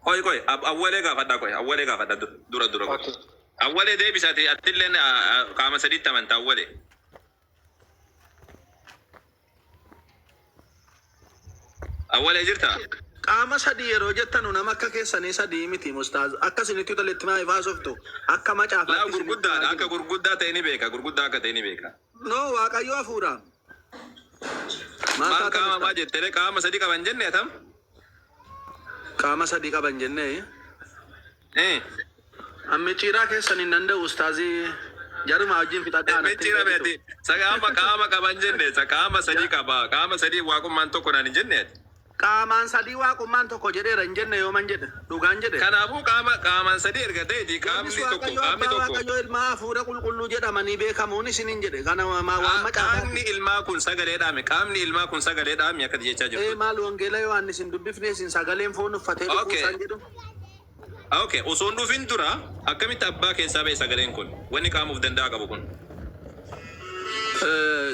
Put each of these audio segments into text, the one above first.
Qoy qoy awwalee gaafadhaa qoy awwalee gaafadha dura dura qoy. Okay. Awwalee deebisaati attilleen qaama sadiitti amanta awwalee. Awwalee jirtaa? Qaama sadii yeroo jettanu nama akka keessanii sadii miti mustaaz. Akka isinitti toletti maaliif haasoftu? Akka Laa macaafaatti isinitti gurguddaadha himaa akka jiru. gurguddaa ta'e ni beeka gurguddaa akka ta'e ni beeka. No, Waaqayyo hafuura. Maal Maal taatan qaama maa ustaaz? jettere qaama sadii qaban jenne atam? Qaama sadii qaban jennee. Eh. An micciiraa keessan hin danda'u ustaazii jaruma wajjin fixadhaa natti hin Micciira deebitu. beeti. Sa qaama qaama qaban jenne sa qaama sadii qaba qaama sadii waaqummaan tokko naan hin jenne ati. Qaamaan sadii waaqummaan tokko jedheera hin jenne yooman jedhe dhugaan jedhe. Kanaafuu qaama qaamaan sadii erga ta'eeti Yoonnis qaamni tokko Waaqayyo qaamni abbaa tokko Waaqayyo ilmaa hafuura qulqulluu jedhamanii beekamuun isiniin jedhe kana waan qaamni macaafaati. ilmaa kun sagalee dhaame qaamni ilmaa kun sagalee dhaame akka jechaa Ee jirtutti. maal wangeela Yohaannis hin dubbifne isin sagaleen foon uffatee dhufuu Okay. isaan jedhu. Okay, osoo hin dhufin dura akkamitti abbaa keessaa ba'e sagaleen kun? Wanni qaama of danda'aa qabu kun.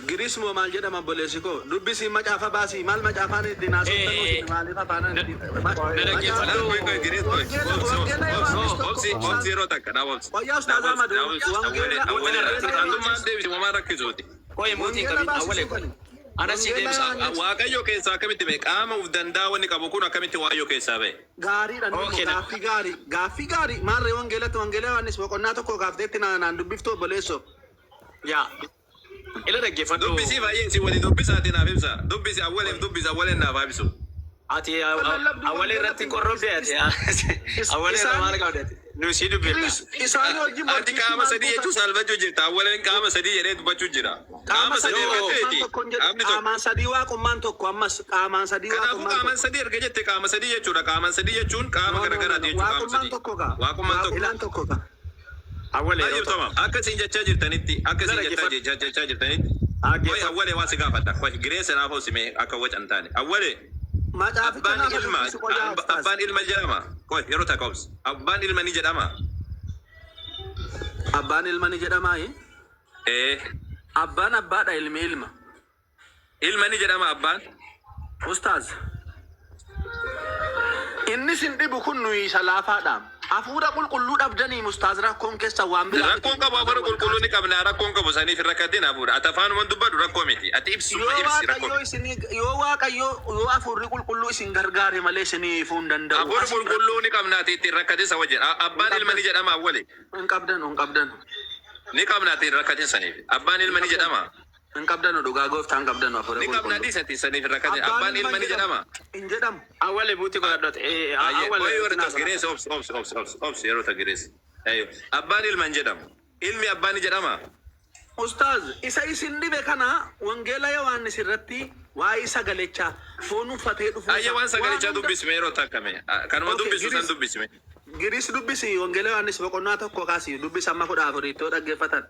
Giriis moo maal jedhama obboleessi koo? Dubbisi macaafa baasii maal macaafaan ittiin haasoftanuu isin maaliif afaanaan ittiin Na macaafa dhaggeeffadhu. Qoy qoy Giriis qoy. wangeela Obsi obsi wangeela obsi Yohaannis tokko obsi obsaan obsi yeroo takka naa obsi. Qoyyaa Naa ustaaz obsi Ahmad naa obsi. Awwalee wangeela awwalee wangeela rakkisa. Atummaan Yohaannis deebisi homaa rakkisuuti. Qoy muutii hin wangeela qabin awwalee baasisuu qoy. kani Ana sii wangeela deebisa. Yohaannis Waaqayyo keessaa akkamitti ba'e? Qaama of danda'a wanni qabu kun akkamitti Waaqayyo keessaa ba'e? Gaariidha inni immoo Okay. gaaffii gaarii gaaffii gaarii maarree wangeelatti wangeela Yohaannis boqonnaa tokko gaafteetti naan dubbiftu obboleessoo. Yaa. Ila dhaggeeffadhu. Dubbisii baay'ee isin walii dubbisaatii naaf ibsa. Dubbisi awwaleef dubbisi awwaleen naaf haa ibsu. Ati Lallabduu awwalee irratti wangeelatti qorrobde ati. Awwalee irra isaan maal qabde ati? Nu sii dubbifna. Giriis isaanii wajjin Ati morkiitti qaama maal sadii goota? jechuun saalfachuu jirta. Awwaleen qaama sadii jedhee dubbachuu jira. Qaama Qaama sadii sadii erga waaqummaan ta'eeti tokko hin jedhu. qaamni tokko. Qaamaan sadii waaqummaan tokko ammas qaamaan sadii Kanaafuu waaqummaan qaamaan tokko. sadii erga jette qaama sadii jechuudha. Qaamaan sadii jechuun qaama No no no garagaraati no jechuudha qaama waaqummaan sadii. tokko gaa. Waaqummaan tokko. Waaqummaan tokko gaa. Awwalee yeroo Tayyib tokko. tamam. Akka isin jechaa jirtanitti akka Ila isin jettaa dhaggeeffadhu. jechaa jechaa jirtanitti. Qoy Dhaggeeffadhu. awwalee waa si gaafadha. Qoy gireessa naaf obsime akka waca hin taane. Awwalee Macaaficha abbaan naafa ilma dubbisu qoyaa ustaaz. abbaan ilma jedhama. Qoy yeroo takka obsi. Abbaan ilma ni jedhama. Abbaan ilma ni jedhamaayi. Ee Abbaan abbaadha ilmi ilma. Ilma ni jedhama abbaan. Ustaaz. Inni sin dhibu kun nuyi isa laafaadha. Hafuura qulqulluu dhabdanii ustaaz rakkoon keessa waan biraa miti. Rakkoon qabu hafuura qulqulluu ni qabna rakkoon qabu saniif hin rakkatin hafuura. Ati afaanuman dubbadhu rakkoo miti. Ati ibsuma Yoo ibsi rakkoo Waaqayyoo miti. isinii yoo Waaqayyoo yoo hafuurri qulqulluu isin gargaare malee isinii ifuu hin danda'u. Hafuurri Asiin qulqulluu ni qabna ati itti hin rakkatin sa wajjin. Hin Abbaan ilma ni qabdan. jedhama awwali. Hin qabdanu hin qabdanu. Ni qabna ati hin rakkatin saniif. Abbaan Hin ilma ni qabdanu. jedhama. Hin qabdanu dhugaa gooftaa hin qabdanu hafuura Ni qabna qulqulluu. dhiisi ati saniif hin rakkatin. Abbaan Abbaan ilma ilma hin ni jedhamu. jedhama. Hin jedhamu. Awwale buuti godhadhu ati. Ayyee Awwale qoy yeroo itti takka girees obsi obsi obsi obsi obsi yeroo takka girees. Ayyo abbaan ilma hin jedhamu. Ilmi abbaa ni jedhama. Ustaaz, isa isin dhibe kana wangeela Yohaannis irratti waa'ee sagalechaa foon uffatee dhufuu Ayyee isaa waan waan sagalechaa hunda dubbisme yeroo takka mee. Kanuma Okay, dubbisu san Giris dubbisme. Giris dubbisi wangeela Yohaannis boqonnaa tokko kaasi dubbisi amma 14 yoo dhaggeeffatan.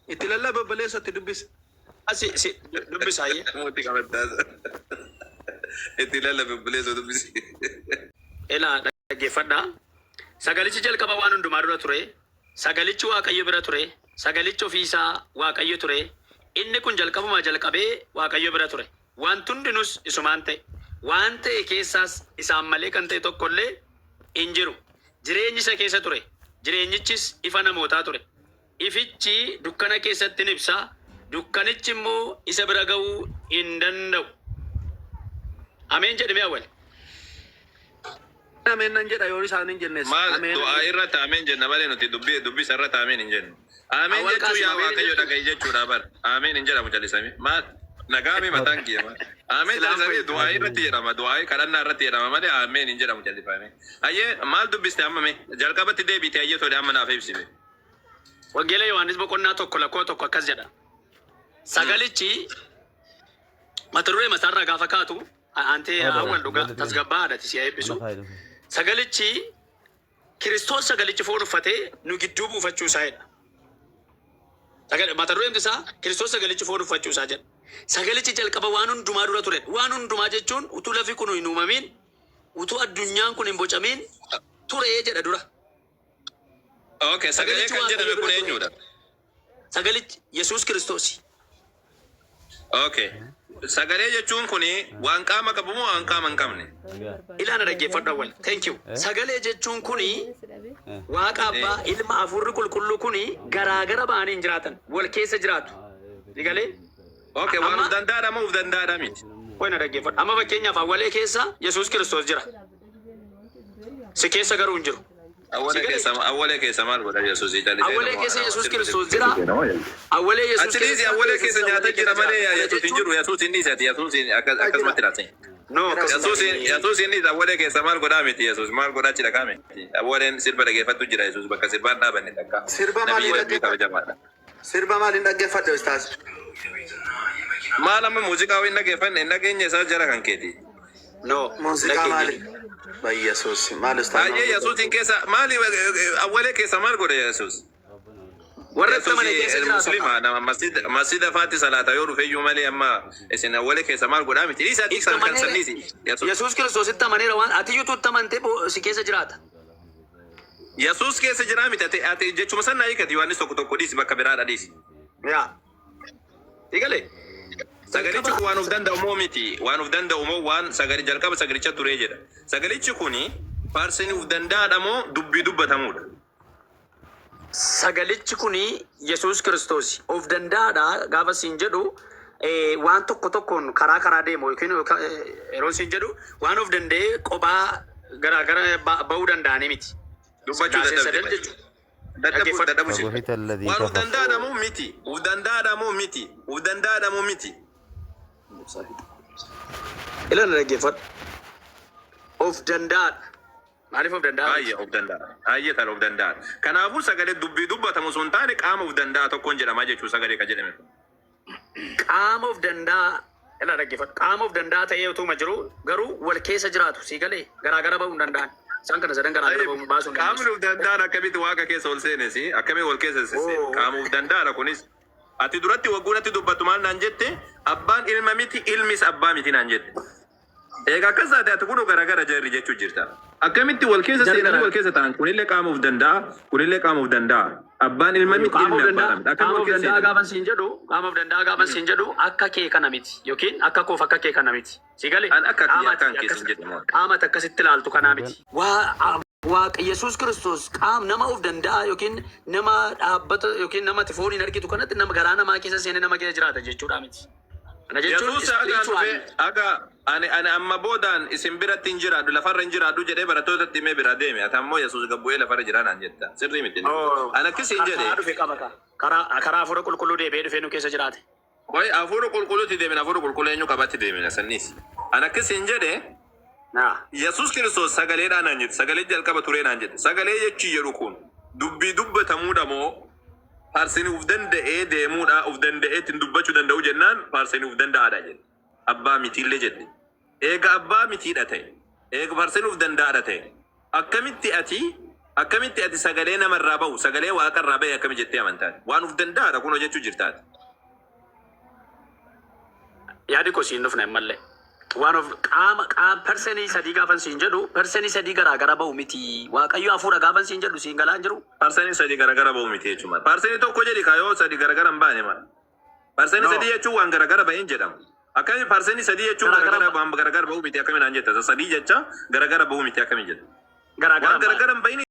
Itti lallabi obboleessa itti dubbisi. Si si dubbisa ayyee. Mootii qabattaa. Itti lallabi obboleessa dubbisi. Elaa dhaggeeffadhaa. Sagalichi jalqaba waan hundumaa dura ture. Sagalichi Waaqayyo bira ture. Sagalichi ofii isaa Waaqayyo ture. Inni kun jalqabumaa jalqabee Waaqayyo bira ture. Wanti hundinus isumaan ta'e. Waan ta'e keessaas isaan malee kan ta'e tokko illee hin jiru. Jireenyi isa keessa ture. Jireenyichis ifa namootaa ture. Ifichi dukkana keessatti in ibsa, dukkanichi immoo isa bira ga'uu hin danda'u. Ameen jedhi mee Awwal. Ameen nan jedha yoo isaan hin jennes. Maal Ameen nan du'aa jedha. irratti ameen jenna malee nuti dubbii dubbisa irratti ameen hin jennu. Ameen Awwal jechuun Qaasim yaa ameen hin Waaqayyo jettu. dhaga'i jechuudha bar. Ameen hin jedhamu callisame. Maal nagaami mataan kiyya maal. Ameen Silaan callisame fayyada. du'aa irratti jedhama du'aa kadhannaa irratti jedhama malee ameen hin jedhamu callifame. Hayyee maal dubbiste amma mee jalqabatti deebiite hayyee tole amma naaf ibsime. Wangeela Yohaannis boqonnaa 1 lakkoo 1 akkas jedha. Sagalichi mata duree masaarraa gaafa kaatu antee awwal dhugaa tasgabbaa'aadha ati si haa eebbisu. Sagalichi Kiristoos sagalichi foon uffatee nu gidduu buufachuu isaa jedha. Mata dureen isaa Kiristoos sagalichi foon uffachuu isaa jedha. Sagalichi jalqaba waan hundumaa dura ture. Waan hundumaa jechuun utuu lafi kun hin uumamiin, utuu addunyaan kun hin bocamiin ture jedha dura. Okay, sagalee Sagalichi kan Waaqayyo jedhame kun bira ture. eenyudha? Sagalichi Yesuus Kiristoosi. Okay. Sagalee jechuun kuni waan qaama qabu moo waan qaama hin qabne? Ilaana dhaggeeffadhu awwal. Thank you. Sagalee jechuun kuni Waaqa Abbaa, Ilma, Hafuurri Qulqulluu kuni garaagara ba'anii hin jiraatan. Wal keessa jiraatu. Si galee? Okay, waan Amma uf danda'aadha moo uf danda'aadha miti? Qoy na dhaggeeffadhu. Amma fakkeenyaaf awwalee keessa Yesuus Kiristoos jira. Si keessa garuu hin jiru. Si Awwalee galee? keessa awwalee keessa maal godha Yesuus callisee Awwalee nama keessa nama Yesuus sirba Kiristoos sirba. jira. Awwalee Yesuus Ati dhiisi keessa awwalee Yesuus keessa nyaata awwalee jira keessa malee jira. Kana Yesuus hin jechuun jiru. Yesuus hin dhiisi ati Yesuus akkasumatti laata. no akkasuma Yesuus Yesuus inni awwalee keessa maal godhaa miti Yesuus maal godhaa jira kaame awwaleen sirba dhageeffattu jira Yesuus bakka sirbaan dhaabanne takka Sirba nabiyyi maaliin rabbii dhaggeeffadhe? kabajamaadha. Sirba maaliin dhaggeeffadhe ustaaz? Maal amma muuziqaa hin dhageeffanne hin dhageenye isaa jara kan keeti. No Muuziqaa maali? dhageenye. Bayyesuus maal ustaaz? Baay'ee Yesuusin keessa maali awwalee keessa maal godhe Yesuus? Warra itti Yesuus amane keessa jiraata. muslima nama masjida masjida faatti salaata yoo dhufe iyyuu malee amma isin awwalee keessa maal godhaa miti. Dhiisa Itti san kan amaneera. sanniisi Yesuus. Yesuus Kiristoos itti amaneera waan ati iyyuu itti amantee si keessa jiraata. Yesuus keessa jiraa miti ati ati jechuma san naa hiikati Yohaannis tokko tokko dhiisi bakka biraadha dhiisi. Yaa. Eegale. Sagalichi Jalqaba kun waan of danda'u moo miti? Waan of danda'u moo waan sagali jalqaba sagalicha turee jedha. Sagalichi kuni faarsini of danda'aadha moo dubbii dubbatamuudha? Sagalichi kuni Yesuus Kiristoos of danda'aadha gaafa siin jedhu waan tokko tokkoon karaa karaa deemu yookiin yeroo siin jedhu waan of danda'ee kophaa garaa gara ba'uu danda'anii miti. Dubbachuu Sillaaseen dadhabde sadan malee. jechuudha. Dadhabuu Dhaggeeffadhu. dadhabuu si. فبهت الذي Waan of كفر danda'aadha moo miti? Of danda'aadha moo miti? Of danda'aadha moo miti? Ilaala dhaggeeffadhu. Of danda'aadha. Maaliif of danda'a miti? Baay'ee of danda'a. Baay'ee tala of danda'a. Kanaafuu sagalee dubbii dubbatamu sun taane qaama of danda'a tokkoon jedhamaa jechuu sagalee ka jedhame kun. Qaama of danda'a ilaa dhaggeeffadhu. Qaama of danda'a ta'ee utuma jiru garuu wal keessa jiraatu sii galee garaagara ba'uu hin danda'an. Isaan kana sadan garaagara ba'uu baasuu hin Qaamni dandeessu. of danda'an akkamitti waaqa keessa ol seenes akkamitti wal keessa sisseene Oo. qaama of danda'aadha kunis. Ati duratti wagguunatti dubbattu maal naan jette abbaan ilma miti ilmis abbaa miti naan jette. Egaa akkas taate ati kunoo garagara jarri jechuu jirta. Akkamitti wal keessa Jarri seenanii wal garagara. keessa ta'an kunillee qaama of danda'a kunillee qaama of danda'a. Abbaan ilma miti Qaama ilmi of abbaa danda'a miti. Akkamitti qaama wal of keessa danda'a seenan? gaafan siin jedhu qaama of danda'a gaafan siin jedhu akka kee kana miti yookiin akka koof akka kee kana miti. Si galee An akka qaama kiyya ati akkaan akkas keessa hin jedhamu. qaama ati akkasitti ilaaltu kanaa miti. Waa Waaqa Yesuus Kiristoos qaam nama of danda'a yookiin nama dhaabbata yookiin nama ati fooniin argitu kanatti nama garaa namaa keessa seenee nama keessa jiraata jechuudha miti. Kana jechuun Yesuus hagaan spiritual dhufe aga ani ani amma boodaan isin biratti hin jiraadhu lafarra hin jiraadhu jedhee barattootatti himee biraa deeme ati ammoo Yesuus gad bu'ee lafarra jiraa naan jetta sirrii miti inni kun. Oh, Ani akkas hin jedhe. karaa dhufe qaba kaa. Karaa karaa hafuura qulqulluu deebi'ee dhufee nu keessa jiraate. Qoy hafuura qulqulluutti deemina hafuura qulqulluu eenyu qabatti deemina sanniis. Ani akkas hin jedhe Naa. Yesuus Kiristoos sagaleedhaa naan jette sagalee jalqaba turee naan jette sagalee jechi jedhu kun dubbii dubbatamuudha moo Faarseni uf danda'ee deemuudha, uf danda'ee ittiin dubbachuu danda'u jennaan faarseni uf danda'aadha jette. Abbaa mitiillee jette. Eega abbaa mitiidha ta'e, eega faarseni uf danda'aadha ta'e, akkamitti ati akkamitti ati sagalee namarraa bahu, sagalee waaqarraa bahe akkami jettee amantaati? Waan uf danda'aadha kunoo jechuu jirtaati. Yaadi koo siin dhufne ammallee. Waan of qaama qaama persenii sadii gaafan siin jedhu persenii sadii garaa gara ba'u miti. Waaqayyo hafuura gaafan siin jedhu siin galaa hin jiru. Parsanii sadii garagara ba'u miti jechuun maal? Parsanii tokko jedhi kaa yoo sadii garagara hin baane maal? Parsanii No. sadii jechuun waan garagara ba'een jedhama. Akkami parsanii sadii jechuun Garagara garagara ba waan garagara ba'u miti akkami naan jetta? Sadii jecha garagara ba'u miti akkami jetta? Garagara Waan hin baane. garagara hin ba'in.